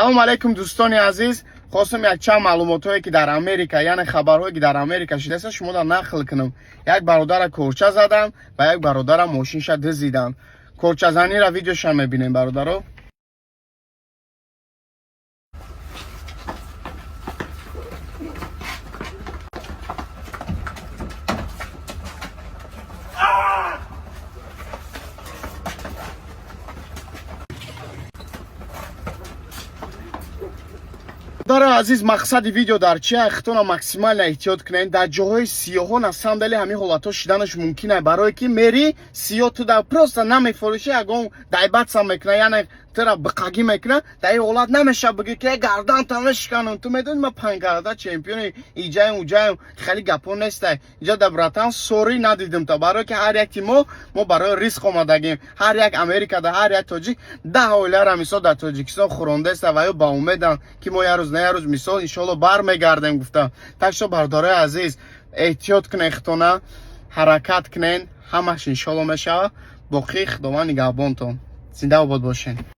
Салом алейкум, дӯстони азиз. Хостам якчанд маълумотҳое, ки дар Америка, яъне хабарҳое, ки дар Америка шудааст, шумода нақл кунам. Як бародара корча задан ва як бародара мошинша дизиданд. Корчазанира видеоша мебинем, бародаро. Бародари азиз, мақсади видео дар чи? Хитона максимально эҳтиёт кунед. Дар ҷоҳои сиёҳо на самом деле ҳамин ҳолатҳо шиданаш мумкин ай, барое ки мери сиёҳ, ту да просто намефориши, ягон дайбатса мекуна, яъне тура биқагӣ мекуна. Дар ин ҳолат намеша бигӣ, ки гарданта мешиканам, ту медони, ма пангарда чемпиони иҷаем, уҷаем. Хеле гапҳо нестай иҷа да, братан, сорӣ, надидим та, барое ки ҳар яки мо барои ризқ омадагим. Ҳар як Америкада ҳар як тоҷик 10 оилара мисол дар Тоҷикистон хӯрондаеста ва ё ба умеданд, ки мо як рӯз на як рӯз мисол иншоалло бармегардем гуфта. Так что, бародарои азиз, эҳтиёт кунед хитона, ҳаракат кунед, ҳамаш иншоалло мешавад. Боқӣ Худованд нигаҳбонтон, зинда обод бошед.